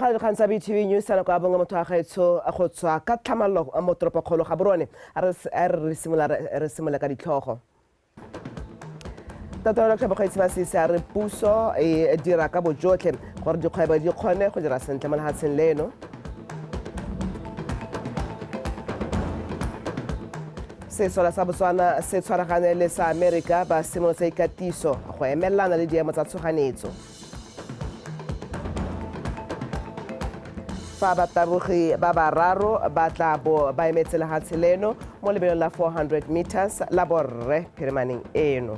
Amogela dikgang tsa BTV News sa nako ya bongwe motho wa gaetsho go tswa ka tlhamallo mo toropokgolo Gaborone. A re re simolola re simolola ka ditlhogo. Tatolo Dr. Bokgweetsi Masisi a re puso e dira ka bojotlhe gore dikgwebo di kgone go dira sentle mo lefatsheng leno. Sesole sa Botswana se tshwaragane le sa Amerika ba simolotse ikatiso go emelelana le diemo tsa tshoganetso. Fa batabogi ba bararo ba tla bo ba emetse lehatshe leno mo lebelong la 400 meters la borre phirimaneng eno.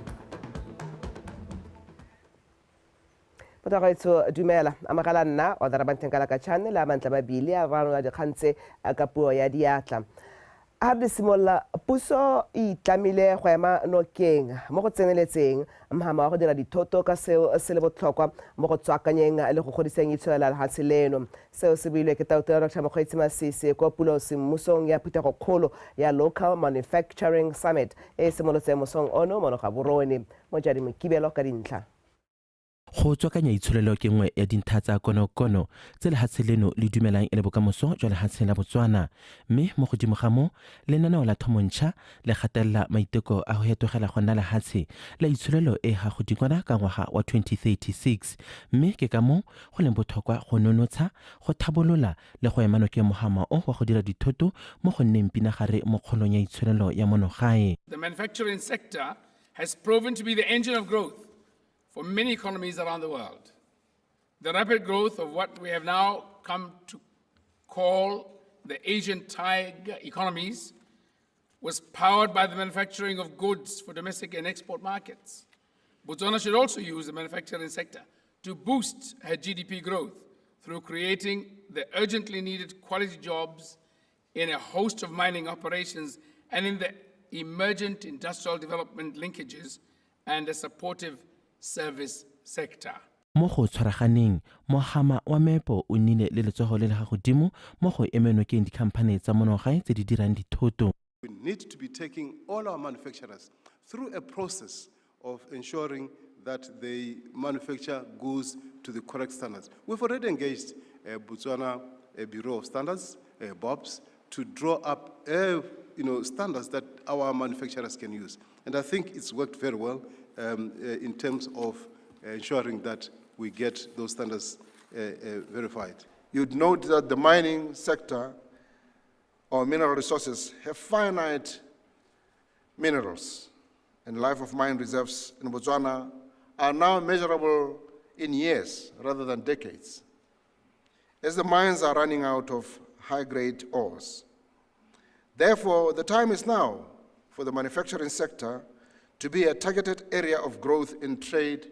Motagaetsho dumela, amogela nna Odara Banteng ka Chane le a mantle mabili a ranola dikgang tse ka puo ya diatla. Ha re simolola, puso e itlamile go ema nokeng mo go tseneletseng mhama wa go dira dithoto ka seo se le botlhokwa mo go tswakanyeng le go godiseng itsholelo ya lefatshe leno. Seo se builwe ke Tautona Dr. Mokgweetsi Masisi kwa pulo semmusong ya phuthegokgolo ya Local Manufacturing Summit e e simolotseng mosong ono mono Gaborone. Mojadi Mokibelo ka dintlha. Go tswakanya itsholelo ke nngwe ya dintlha tsa konokono tse lehatshe leno le dumelang e le bokamoso jwa lehatshe la Botswana. Mme mo godimo ga moo, lenaneo la thomontšha le gatelela maiteko a go hetogela go nna lehatshe la itsholelo e ga godingwana ka ngwaga wa 2036. Mme ke ka moo go leng botlhokwa go nonotsha, go thabolola le go ema nokeng mohama o wa go dira dithoto mo go nneng pinagare mo kgolong ya itsholelo ya mono gae. The manufacturing sector has proven to be the engine of growth for many economies around the world. The rapid growth of what we have now come to call the Asian tiger economies was powered by the manufacturing of goods for domestic and export markets. Botswana should also use the manufacturing sector to boost her GDP growth through creating the urgently needed quality jobs in a host of mining operations and in the emergent industrial development linkages and a supportive service sector. Mo go tshwaraganeng, mohama wa meepo o nnile le letsogo le le ga godimo mo go eme nokeng dikhamphane tsa monogae tse di dirang dithoto. We need to be taking all our manufacturers through a process of ensuring that they manufacture goods to the correct standards. We've already engaged Botswana Bureau of Standards, BOBS, to draw up standards that our manufacturers can use. And I think it's worked very well in terms of ensuring that we get those standards verified. You'd note that the mining sector or mineral resources have finite minerals, and life of mine reserves in Botswana are now measurable in years rather than decades, as the mines are running out of high-grade ores. Therefore, the time is now for the manufacturing sector to be a targeted area of growth in trade,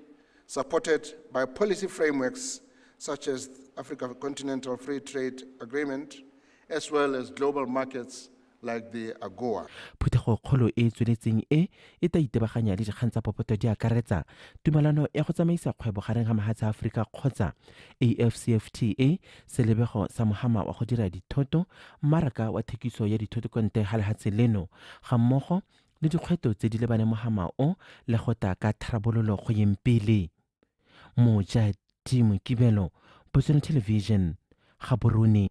supported by policy frameworks such as Africa Continental Free Trade Agreement, as well as global markets like the AGOA. Phuthego kgolo e e tsweletseng e e tla itebaganya le dikgang tsa popota di akaretsa tumelano ya go tsamaisa kgwebo gareng ga mahatshe a Aforika kgotsa AfCFTA, selebego sa mohama wa go dira dithoto, mmaraka wa thekiso ya dithoto kwa ntle ga lehatshe leno, ga mmogo le dikgweto tse di lebaneng mohama o le go tla ka tharabololo go yeng pele. Mojadi Mokibelo, Botswana Television, Gaborone.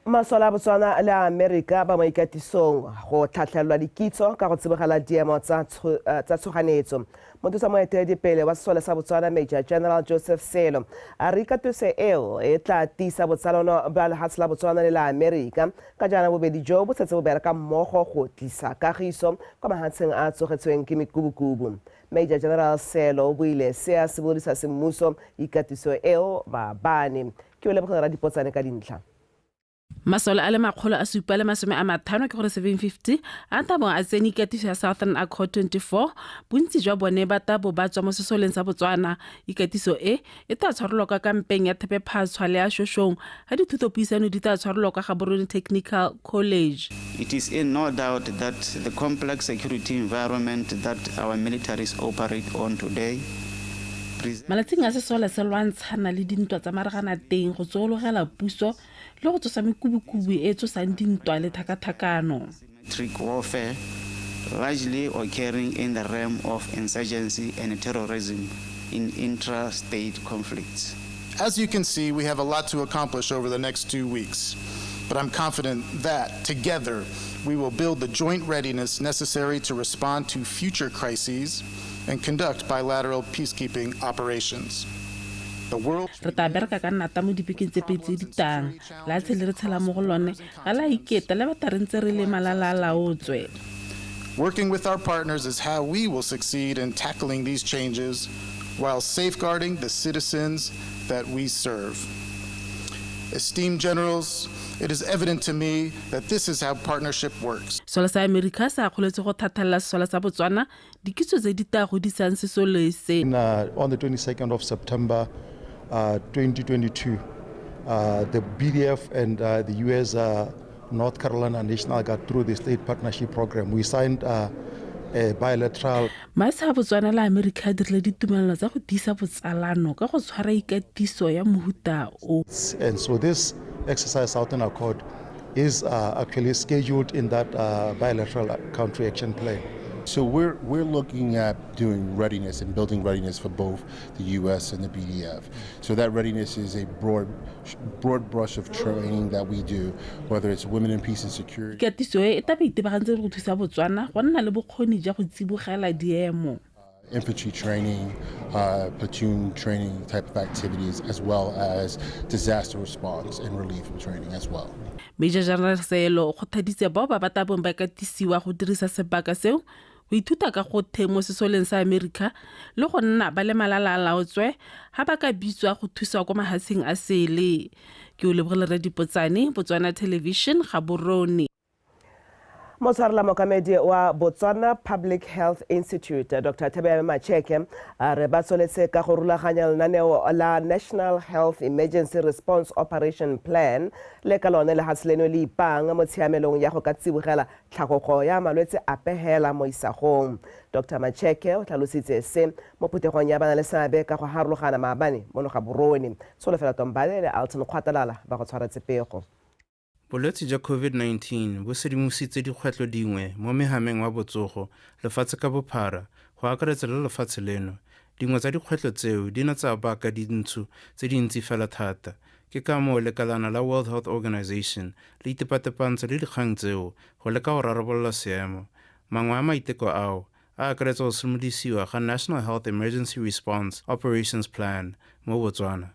Masole a Botswana le a Amerika ba mo ikatisong go tlhatlhelelwa dikitso ka go tsibogela diemo tsa tshoganetso. Mothusa moeteledipele wa sesole sa Botswana Major General Joseph Selo a re ikatiso eo e tla tiisa botsalano bja lehatshe la Botswana le la Amerika ka jaana bobedi jo bo setse bo bereka mmogo go tlisa kagiso kwa mahatsheng a tsogetsweng ke mekubukubu. Major General Selo o buile se a simolodisa semmuso ikatiso eo maabane. Ke o lebogela Radipotsane ka dintlha. Masole a le 750, ke gore 750, a tla bo a tsene ikatiso ya Southern Accord 24. Bontsi jwa bone ba tla bo ba tswa mo sesoleng sa Botswana. Ikatiso e e tla tshwarelwa kwa kampeng ya Thepephatshwa le ya Shoshong, ga dithutopuisano di tla tshwarelwa kwa Gaborone Technical College. It is in no doubt that the complex security environment that our militaries operate on today Malatsing a sesole se lwantshana le dintwa tsa mareganateng go tsoologela puso le go tsosa mekubukubu e e tsosang dintwa le thakathakano. Asymmetric warfare largely occurring in the realm of insurgency and terrorism in intra-state conflicts. As you can see, we have a lot to accomplish over the next 2 weeks, but I'm confident that, together, we will build the joint readiness necessary to respond to future crises and conduct bilateral peacekeeping operations. Re tla bereka ka nnata mo dibekeng tse pedi tse di tlang. Lehatshe le re tshela mo go lone ga le a iketa le bata re ntse re le malalaalaotswe. Working with our partners is how we will succeed in tackling these changes while safeguarding the citizens that we serve. Esteemed generals, it is evident to me that this is how partnership works. Sesole sa Amerika se akgoletswe go thathalela sesole sa Botswana dikitso tse di tla godisang sesole se. On the 22nd of September 2022, the BDF and the U.S. North Carolina National Guard through the State Partnership Program, we signed a bilateral. Matsha a Botswana le Amerika a dirile ditumelano tsa go tiisa botsalano ka go tshwara ikatiso ya mohuta o. And so this exercise Southern Accord is actually scheduled in that bilateral country action plan. So we're looking at doing readiness and building readiness for both the U.S. and the BDF. So that readiness is a broad brush of training that we do, whether it's women in peace and security. Ikatiso e e tla be itebagantse le go thusa Botswana go nna le bokgoni jwa go tsibogela diemo. Infantry training, platoon training type of activities, as well as disaster response and relief training as well. Major General Seelo o kgothaditse bao ba batla bong ba katisiwa go dirisa sebaka seo go ithuta ka go the mo sesoleng sa Amerika le go nna ba le malalaalaotswe ha ba ka bitswa go thusa kwa mahatsheng a sele. Ke o lebogile Radipotsane, Botswana Television, Gaborone. Motshwarela mookamedi wa Botswana Public Health Institute Dr. Thebeyame Macheke a re ba tsweletse ka go rulaganya lenaneo la National Health Emergency Response Operation Plan le ka lone lehatshe leno le ipang mo tshiamelong ya go ka tsibogela tlhagogo ya malwetse a pehela mo isagong. Dr. Macheke o tlhalositse se mo phuthegong ya bana le seabe ka go harologana maabane mono Gaborone. Tsholofelo Tombale le Alton Kgwatalala ba go tshwaretse pego. Bolwetse jwa COVID-19 bo sedimositse dikgwetlho dingwe mo mehameng wa botsogo lefatshe ka bophara go akaretsa le lefatshe leno. Dingwe tsa dikgwetlho tseo di ne tsa baka dintsho tse dintsi fela thata. Ke ka moo lekalana la World Health Organization le itepatepantse le dikgang tseo go leka go rarabolola seemo. Mangwe a maiteko ao a akaretsa go simolodisiwa ga National Health Emergency Response Operations Plan mo Botswana.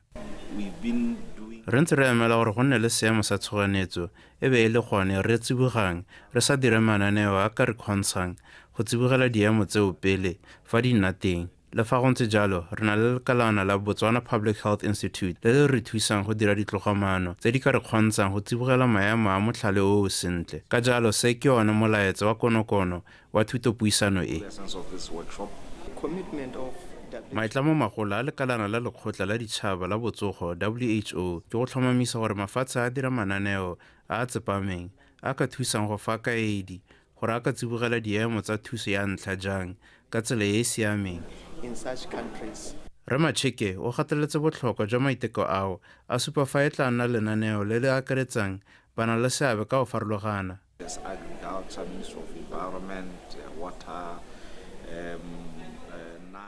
Re ntse re emela gore go nne le seemo sa tshoganyetso e be e le gone re tsibogang re sa dire mananeo a ka re kgontshang go tsibogela diemo tseo pele fa di nna teng. Le fa go ntse jalo, re na le lekalana la Botswana Public Health Institute le le re thusang go dira ditlogamaano tse di ka re kgontshang go tsibogela maemo a motlhale o o sentle. Ka jalo se ke one molaetsa wa konokono wa thutopuisano e. Maitlamo magolo a lekalana la lekgotla la ditšhaba la botsogo WHO ke go tlhomamisa gore mafatshe a dira mananeo a a tsepameng a ka thusang go fa kaedi gore a ka tsibogela diemo tsa thuso ya ntlha jang ka tsela e e siameng. Rre Macheke o gateletse botlhokwa jwa maiteko ao a supa fa e tla nna lenaneo le le akaretsang bana le seabe ka go farologana.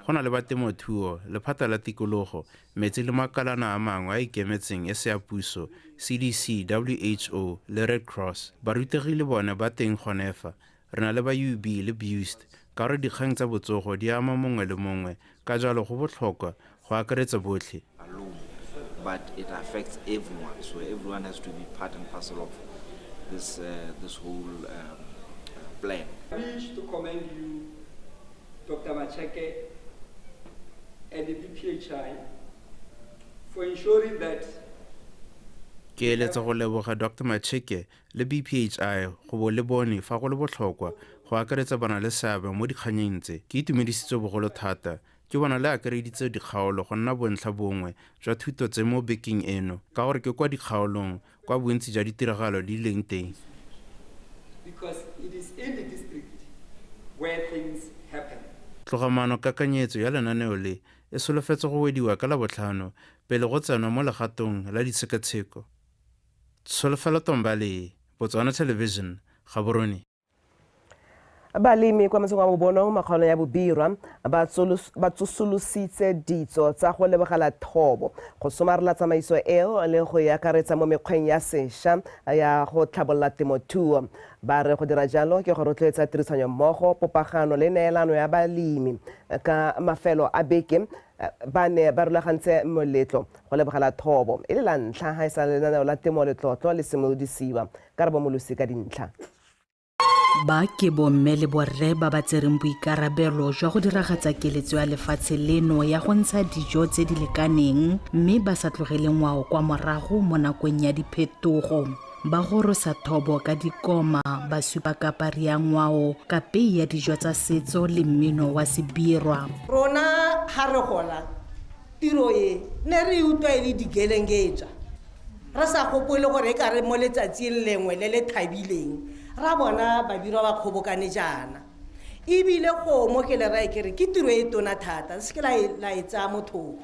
Go na le ba temothuo, lephata la tikologo, metsi le makalana a mangwe a ikemetseng e se a puso, CDC, WHO le Red Cross. Barutegi le bone ba teng gone fa. Re na le ba UB le BUST ka gore dikgang tsa botsogo di ama mongwe le mongwe, ka jalo go botlhokwa go akaretsa botlhe. But it affects everyone, so everyone has to be part and parcel of this whole plan. I wish to commend you, Dr. Macheke, and the BPHI for ensuring that. Ke eletsa go leboga Dr. Macheke le BPHI go bo le bone fa go le botlhokwa go akaretsa bana le seabe mo dikganyeng tse. Ke itumedisitswe bogolo thata ke bona le akareditse dikgaolo go nna bontlha bongwe jwa thuto tse mo bekeng eno ka gore ke kwa dikgaolong kwa bontsi jwa ditiragalo di leng teng. Because it is in the district where things happen. Tlogamano kakanyetso ya lenaneo le e solofetse go wediwa ka Labotlhano pele go tsenwa mo legatong la ditshekatsheko. Tsholofelo Tombale, Botswana Television, Gaborone. Balemi kwa motseng wa Bobonong makgaolong ya Bobirwa ba tsosolositse ditso tsa go lebogela thobo go somarela tsamaiso eo le go e akaretsa mo mekgweng ya sešwa ya go tlhabolola temothuo. Ba re go dira jalo ke go rotloetsa tirisanommogo, popagano le neelano ya balemi. Ka mafelo a beke ba ne ba rulagantse moletlo go lebogela thobo e le la ntlha ga e sa lenaneo la temo letlotlo le simolodisiwa. Karabo Molosi ka dintlha. Ba ke bomme le borre ba ba tsereng boikarabelo jwa go diragatsa keletso ya lefatshe leno ya go ntsha dijo tse di lekaneng mme ba sa tlogele ngwao kwa morago mo nakong ya diphetogo. Ba gorosa thobo ka dikoma, ba supa kapari ya ngwao, kapei ya dijo tsa setso le mmino wa sebirwa. Rona ga re gola tiro e ne re utlwa e le dikelengetswa, re sa gopole gore e ka re mo letsatsing lengwe le le thabileng ra bona babirwa ba kgobokane jaana. Ebile kgomo ke le rae ke re ke tiro e tona thata, se ke la e tsaya mothoko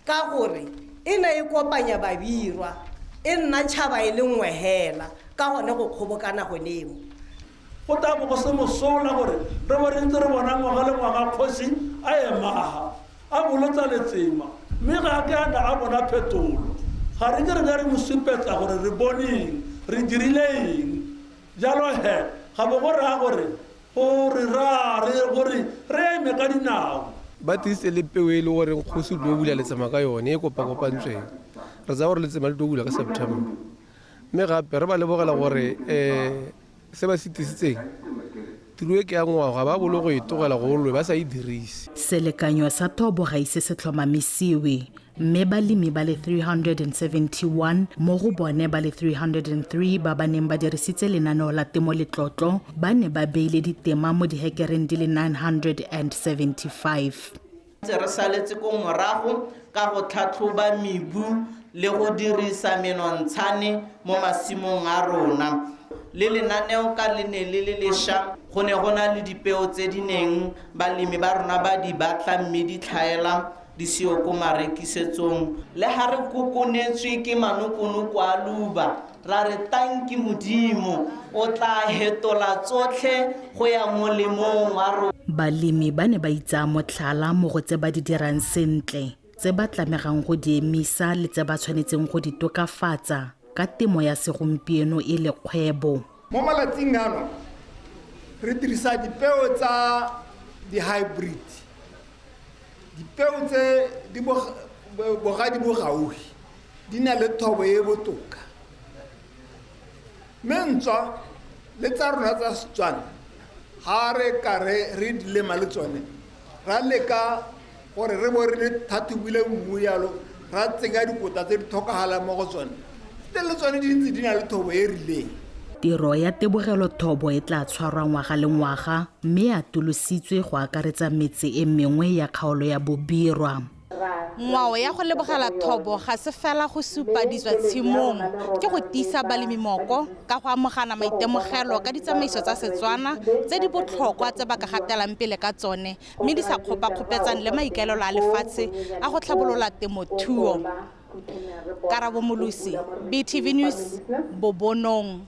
ka gore e ne e kopanya babirwa, e nna tšhaba e le nngwe hela ka gone go kgobokana gone mo. Go tla bo go se mosola gore re bo re ntse re bona ngwaga le ngwaga kgosi a emaga a bolotsa letsema, mme ga ke a na a bona phetolo. Ga re ke re ka re mo supetsa gore re boneng, re dirile eng. Jalo he ga bo go raya gore ra re gore re eme ka dinao. Ba tiisitse le peo e le goreng kgosi o tlo bula letsema ka yone e kopakopantsweng. Re tsaya gore letsema le tlo bula ka September. Mme gape re ba lebogela gore se ba se tiisitseng tiro e ke ya ngwaga ba bolo go e tlogela go lwe ba sa e dirise. Selekanyo sa thobo ga ise se tlhomamisiwe, mme balemi ba le 371 mo go bone ba le 303 ba ba neng ba dirisitse lenaneo la temo letlotlo ba ne ba beile ditema mo dihekereng di le 975. Re saletse ko morago ka go tlhatlhoba mebu le go dirisa menontshane mo masimong a rona. Le lenaneo ka le ne le le lešwa, go ne go na le dipeo tse di neng balemi ba rona ba di batla mme di tlhaela di seo ko marekisetsong. Le ga re kokonetswe ke manokonoko a luba, ra re tanki Modimo o tla hetola tsotlhe go ya molemong wa rona. Balemi ba ne ba itsaya motlhala mo go tse ba di dirang sentle, tse ba tlamegang go di emisa le tse ba tshwanetseng go di tokafatsa ka temo ya segompieno e le kgwebo. Mo malatsing ano re dirisa dipeo tsa di-hybrid, dipeo tse di bogadi bo gaufi di na le thobo e botoka. Mme ntswa le tsa rona tsa Setswana ga re ka re di lema le tsone, ra leka gore re bo re le thathobile mmu yalo, ra tsenya dikota tse di tlhokagalang mo go tsone, le tsone di ntse di na le thobo e rileng. Tiro ya tebogelo thobo e tla tshwarwa ngwaga le ngwaga mme e atolositswe go akaretsa metse e mengwe ya kgaolo ya Bobirwa. Ngwao ya go lebogela thobo ga se fela go supa ditswa tshimong, ke go tiisa balemi moko ka go amogana maitemogelo ka ditsamaiso tsa Setswana tse di botlhokwa tse ba ka gatelang pele ka tsone mme di sa kgopakgopetsang le maikaelelo a lefatshe a go tlhabolola temothuo. Karabo Molosi, BTV News, Bobonong.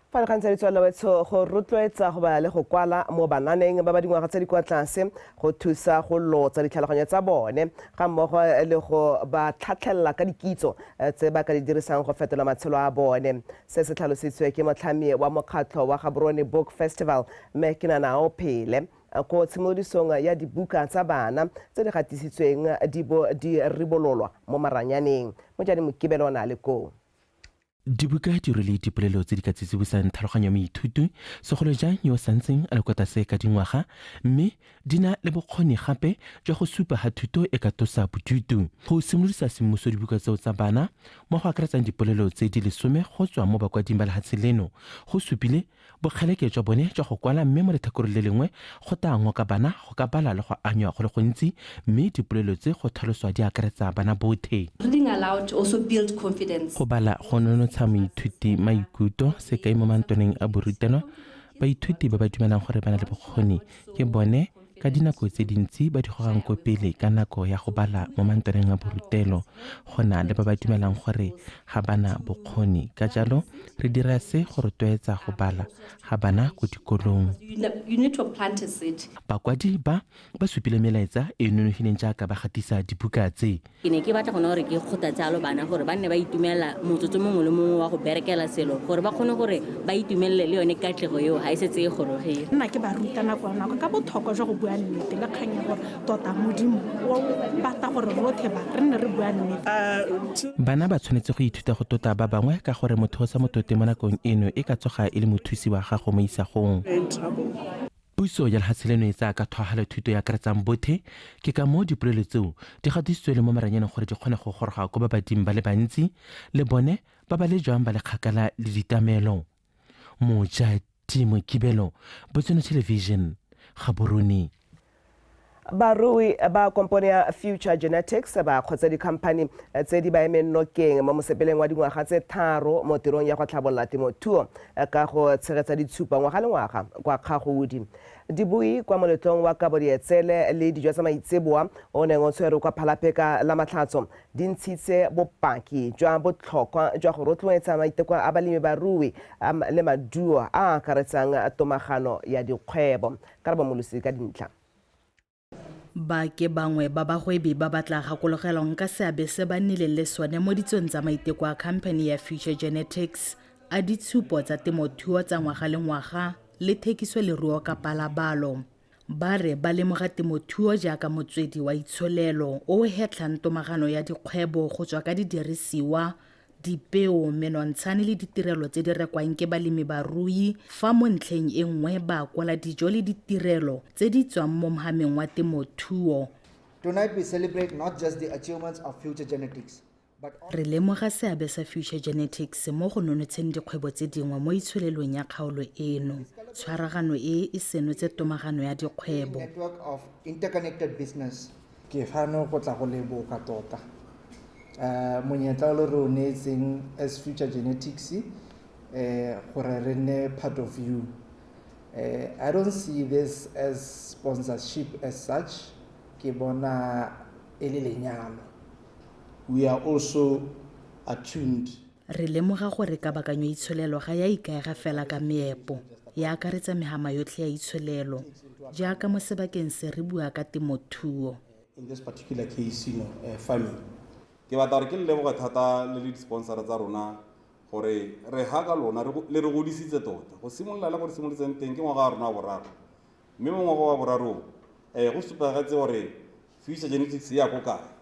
Fa dikgang tse di tswelela wetsho go rotloetsa go bala le go kwala mo bananeng ba ba dingwaga tse di kwa tlase go thusa go lotsa ditlhaloganyo tsa bone ga mmogo le go ba tlhatlhelela ka dikitso tse ba ka di dirisang go fetola matshelo a bone. Se se tlhalositswe ke motlhami wa mokgatlho wa Gaborone Book Festival mme Kenanao Phele ko tshimolodisong ya dibuka tsa bana tse di gatisitsweng di bo di ribololwa mo maranyaneng. Mojane Mokibelo o na le koo. Dibuka di rwele dipolelo tse di ka tsitsibosang tlhaloganyo moithuti segolo jang yo o santseng a le kwa tlase ka dingwaga, mme di na le bokgoni gape jwa go supa ga thuto e ka tosa bodutu. Go simolodisa semmuso dibuka tseo tsa bana mo go akaretsang dipolelo tse di 10 go tswa mo bakwading ba lefatshe leno go supile bokgeleke jwa bone jwa go kwala, mme mo letlhakoreng le lengwe go tla ngoka bana go ka bala le go anywa go le gontsi, mme dipolelo tse go tlhaloswa di akaretsa bana botlhe. Reading aloud also build confidence. Go bala go nonotsha moithuti maikutlo, sekai mo mantoneng a borutelo baithuti ba ba dumelang gore ba na le bokgoni ke bone ka dinako tse dintsi ba di gogang ko pele ka nako ya go bala mo mantlwaneng a borutelo. Go na le ba ba dumelang gore ga ba na bokgoni, ka jalo re dira se go rotloetsa go bala ga bana ko dikolong. You need to plant a seed. Bakwadi ba ba supile melaetsa e e nonofileng jaaka ba gatisa dibuka tse. Ke ne ke batla gone gore ke kgothatse jalo bana gore ba nne ba itumela motsotso mongwe le mongwe wa go berekela selo, gore ba kgone gore ba itumelele le yone katlego eo ga e setse e gorogile. Nna ke ba ruta nako le nako ka botlhokwa jwa go bua nnete le kgang ya gore tota Modimo o batla gore rotlhe ba re nne re bua nnete. Bana ba tshwanetse go ithuta go tlotla ba bangwe ka gore motho o sa mo tlotle mo nakong eno e ka tsoga e le mothusi wa gago mo isagong. Puso ya lefatshe leno e tsaya ka tlhoafalo thuto e akaretsang bothe, ke ka moo dipolelo tseo di gatisitswe le mo maranyaneng gore di kgone go goroga ko babading ba le bantsi le bone ba ba le jwang ba le kgakala le ditamelo. Mojati Mokibelo, Botswana Television, Gaborone. Barui ba kompone ya Future Genetics ba kgotsa dikhamphani tse di ba emeng nokeng mo mosepeleng wa dingwaga tse 3 mo tirong ya go tlhabolola temothuo ka go tshegetsa ditshupo ngwaga le ngwaga kwa Kgagodi. Dibui kwa moletlong wa kabo dietsele le dijo tsa maitseboa o neng o tshwerwe kwa Phalaphe ka la Matlhatso di ntshitse bopaki jwa botlhokwa jwa go rotloetsa maiteko a balemi barui le maduo a a akaretsang tomagano ya dikgwebo. Karabo Molosi ka dintlha. Ba ke bangwe ba bagwebi ba ba tla gakologelwang ka seabe se ba nnileng le sone mo ditsong tsa maiteko a company ya Future Genetics a ditshupo tsa temothuo tsa ngwaga le ngwaga le thekiso leruo ka palabalo. Ba re ba lemoga temothuo jaaka motswedi wa itsholelo o o hetlhang tomagano ya dikgwebo go tswa ka didirisiwa, dipeo, menontshane le ditirelo tse di rekwang ke balemi barui, fa mo ntlheng e nngwe ba akola dijo le ditirelo tse di tswang mo mohameng wa temothuo. Tonight we celebrate not just the achievements of Future Genetics, Re lemoga seabe sa Future Genetics mo go nonotsheng dikgwebo tse dingwe mo itsholelong ya kgaolo eno. Tshwaragano e e senotse tomagano ya dikgwebo. Network of interconnected business. Ke fano go tla go leboga tota. Monyetla o le re o neetseng as Future Genetics, gore re nne part of you. I don't see this as sponsorship as such. Ke bona e le lenyalo. We are also attuned. Re lemoga gore kabakanyo itsholelo ga ya ikaega fela ka meepo, ya akaretsa mehama yotlhe ya itsholelo, jaaka mo sebakeng se re bua ka temothuo. In this particular case, farming. Ke batla gore ke le leboge thata le le di-sponsor tsa rona gore re ha ka lona le re godisitse tota. Go simolola le gore simolotseng teng ke ngwaga wa rona wa boraro. Mme mo ngwaga wa boraro, go supagetse gore Future Genetics ya ko kae.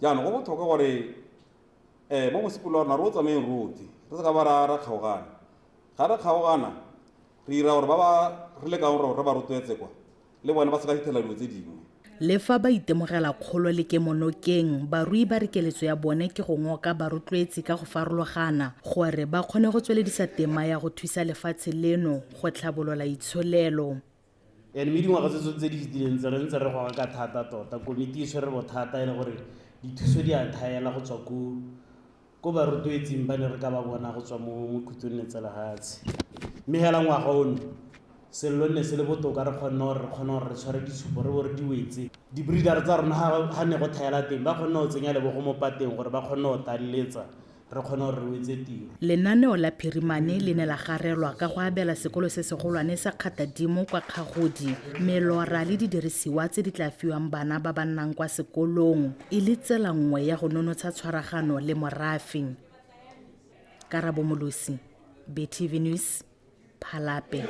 Jaanong go botlhokwa gore mo mosepelo wa rona re o tsamayeng rotlhe, re se ka ba ra kgaogana. Ga re kgaogana, re dira gore ba ba re lekang gore re ba rotloetse kwa, le bone ba se ka fitlhela dilo tse dingwe. Le fa ba itemogela kgolo le kemonokeng, barui ba re keletso ya bone ke go ngoka barotloetsi ka go farologana gore ba kgone go tsweledisa tema ya go thusa lefatshe leno go tlhabolola itsholelo. And mme dingwaga tse tsotlhe tse di fetileng tse re ntse re goga ka thata tota, komiti e tshwere bothata e le gore dithuso di a thaela go tswa ko barotloetsing ba ne re ka ba bona go tswa mo khutlong tsa lehatshe. Mme hela ngwaga ono sello nne se le botoka, re kgonne gore re kgone gore re tshware ditshupo re bo re di wetse. Di-breeder tsa rona ga ne go thaela teng ba kgonne go tsenya lebogo mo pateng gore ba kgonne go taleletsa, re kgone gore re wetse tiro. Lenaneo la Phirimane le ne la garelwa ka go abela sekolo se segolwane sa Kgatadimo kwa Kgagodi melora le didirisiwa tse di tla fiwang bana ba ba nnang kwa sekolong e le tsela nngwe ya go nonotsha tshwaragano le morafe. Karabo Molosi, BTV News, Phalape.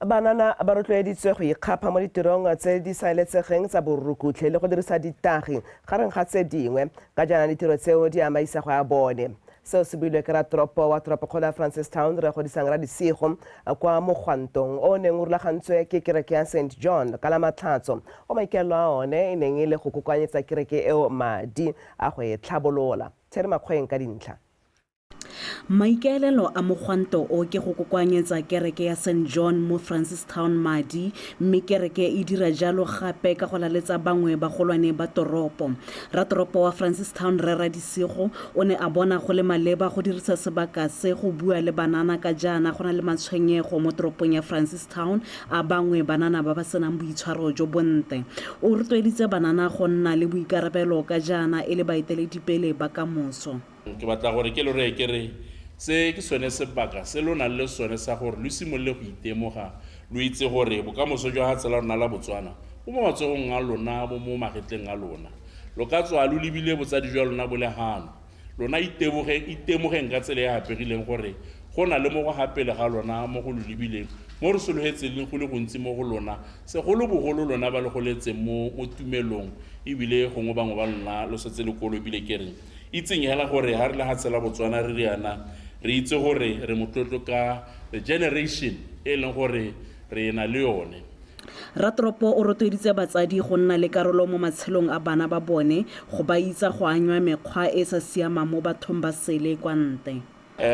Banana ba rotloeditswe go ikgapha mo ditirong tse di sa eletsegeng tsa borukutlhi le go dirisa ditagi gareng ga tse dingwe, ka jaana ditiro tseo di ama isago ya bone. Seo se builwe ke ratoropo wa toropokgolo ya Francistown Rre Godisang Radisigo kwa mogwantong o neng o rulagantswe ke kereke ya St John ka la Matlhatso, o maikaelelo a one e neng e le go kokoanyetsa kereke eo madi a go e tlhabolola. Theri Makgoeng ka dintlha. Maikaelelo a mogwanto o ke go kokoanyetsa kereke ya St John mo Francistown madi, mme kereke e dira jalo gape ka go laletsa bangwe bagolwane ba toropo. Ratoropo wa Francistown Rre Radisigo o ne a bona go le maleba go dirisa sebaka se go bua le banana ka jaana go na le matshwenyego mo toropong ya Francistown a bangwe banana ba ba senang boitshwaro jo bontle. O rotloeditse banana go nna le boikarabelo ka jaana e le baeteledipele ba kamoso. Ke batla gore ke lo reye ke re se ke sone sebaka se lo nang le sone sa gore lo simolole go itemoga, lo itse gore bokamoso jwa lefatshe la rona la Botswana bo mo matsogong a lona, bo mo magetleng a lona. Lo ka tswa lo lebile botsadi jwa lona bo le gano, lona itemogeng ka tsela e apegileng gore go na le mo go ga pele ga lona mo go lo lebileng, mo re sologetseng go le gontsi mo go lona, segolobogolo lona ba le goletseng mo tumelong, ebile gongwe bangwe ba lona lo setse le kolo. Ebile ke reng, itseng hela gore ha re le lefatshe la Botswana re riana, re itse gore re motlotlo ka the generation e leng gore re na le yone. Ratoropo o rotloeditse batsadi go nna le karolo mo matshelong a bana ba bone, go ba itsa go anywa mekgwa e sa siamang mo bathong ba sele kwa ntle.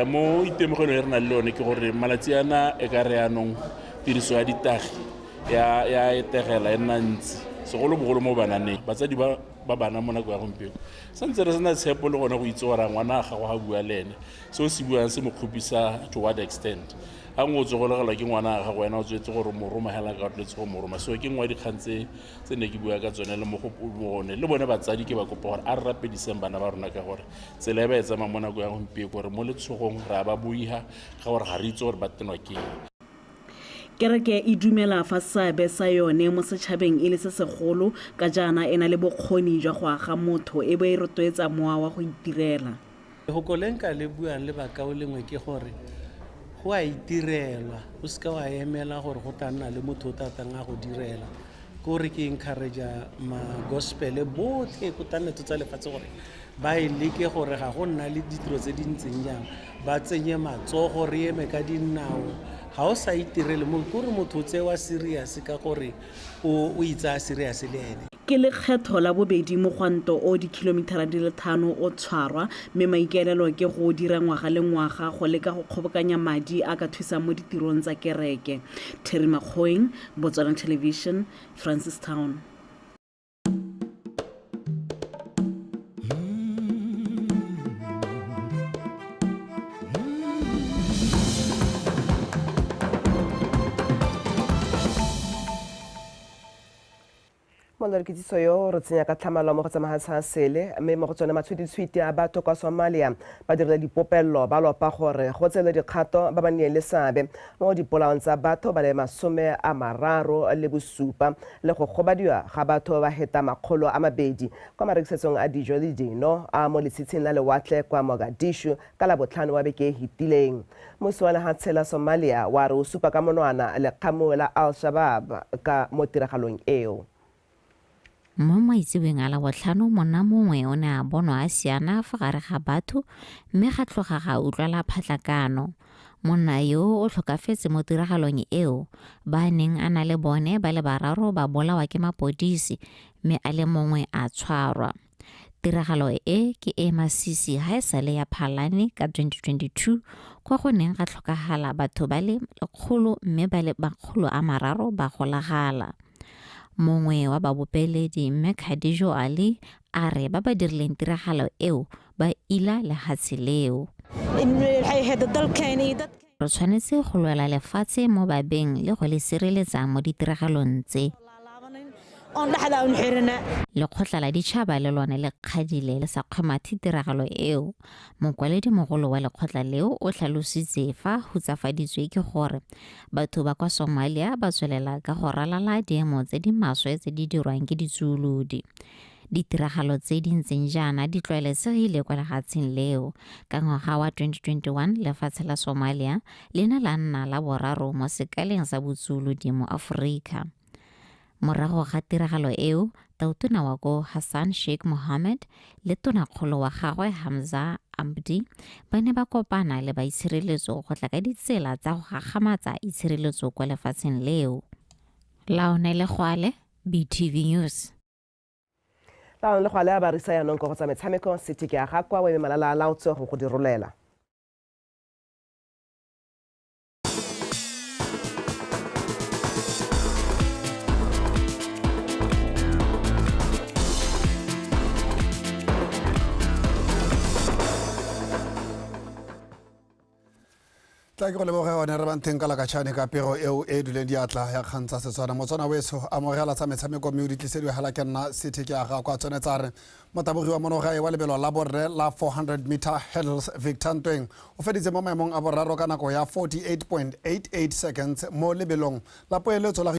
Mo itemogelong e re nang le yone ke gore malatsi ana e ka re yanong tiriso ya ditagi ya etegela e nna ntsi, segolobogolo mo bananeng. Batsadi ba bana mo nako ya gompieno santse re sena tshepo le gone go itse gore ngwana a gago ga bua le ene, seo se buang se mo kgopisa to what extent. Ga nngwe o tsogologelwa ke ngwana a gago, wena o tswetse gore mo roma hela ka tletse go mo roma. So ke nngwe ya dikgang tse ne ke bua ka tsone le mo go bone le bone batsadi, ke ba kopa gore a re rapediseng bana ba rona ka gore tsela e ba e tsamayang mo nako ya gompieno gore mo letshogong re a ba boiha ka gore ga re itse gore ba tenwa ke eng. Kereke e dumela fa seabe sa yone mo setšhabeng e le se segolo ka jaana e na le bokgoni jwa go aga motho e bo e rotloetsa mowa wa go itirela. Lehoko le nka le buang le bakaulengwe ke gore go a itirelwa, o seka wa emela gore go tla nna le motho o tla tlang a go direla. Ke gore ke encourage-a ma-gospel botlhe ko tannetso tsa lefatshe gore ba e leke gore ga go nna le ditiro tse di ntseng jang, ba tsenye matsogo, re eme ka dinao. Ga o sa itirele mo, ke gore motho o tsewa serious ka gore o itsaya serious le ene. Ke lekgetho la bobedi mogwanto o dikhilomithara di le 5 o tshwarwa, mme maikaelelo ke go dira ngwaga le ngwaga go leka go kgobokanya madi a ka thusang mo ditirong tsa kereke. Terry Makgoeng, Botswana Television, Francistown. Molori kitsiso yo re tsenya ka tlhamallo mo go tsa mahatshe a sele, mme mo go tsone matshwititshwiti a batho kwa Somalia ba dirile dipopello ba lopa gore go tseelwe dikgato ba ba nnileng le seabe mo dipolaong tsa batho ba le 37 le go gobadiwa ga batho ba heta 200 kwa marekisetsong a dijo le dino a mo letshitshing la lewatle kwa Mogadishu ka Labotlhano wa beke e fetileng. Mmuso wa lehatshe la Somalia wa re o supa ka monwana lekgamu la Al-Shabaab ka mo tiragalong eo. Mo maitsebeng a Labotlhano, monna mongwe o ne a bonwa a siana fa gare ga batho mme ga tloga ga utlwala phatlakano. Monna yo o tlhokafetse mo tiragalong eo, ba neng a na le bone ba le bararo ba bolawa ke mapodisi mme a le mongwe a tshwarwa. Tiragalo e ke e masisi ha e sale ya Phalane ka 2022 kwa go neng ga tlhokagala batho ba le 100 mme ba le 300 ba golagala. Mongwe wa babopeledi mme Khadijo Ali a re ba ba dirileng tiragalo eo ba ila lehatshe leo. Re tshwanetse go lwela lefatshe mo babeng le go le sireletsa mo ditiragalong tse. Lekgotla la ditšhaba le lone le kgadile le sa kgomathe tiragalo eo. Mokwaledi mogolo wa lekgotla leo o tlhalositse fa hutsafaditswe ke gore batho ba kwa Somalia ba tswelela ka go ralala diemo tse di maswe tse di dirwang ke ditsuolodi. Ditiragalo tse di ntseng jaana di tlwaelesegile kwa lefatsheng leo. Ka ngwaga wa 2021, lefatshe la Somalia le ne la nna la boraro mo sekaleng sa botsuolodi mo Aforika. Morago ga tiragalo eo, tautona wa ko Hassan Sheikh Mohammed le tonakgolo wa gagwe Hamza Abdi ba ne ba kopana le baitshireletso go tla ka ditsela tsa go gagamatsa itshireletso kwa lefatsheng leo. Laone Legwale, BTV News. Laone Legwale a ba risa yanong go tsa metshameko, City ke a ga kwa o eme malala a laotse go go di rolela. Tla ke go leboge one re bantheng ka lakatšhane ka pego eo e duleng diatla ya kgang tsa Setswana. Motswana weso amogela tsa metshameko mme o di tlisediwe hela ke nna City ke aga kwa tsone tsa re motabogi wa monogae wa lebelo la borre la 400 meter hurdles Victor Ntweng o feditse mo maemong a boraro ka nako ya 48.88 seconds mo lebelong la poeletso la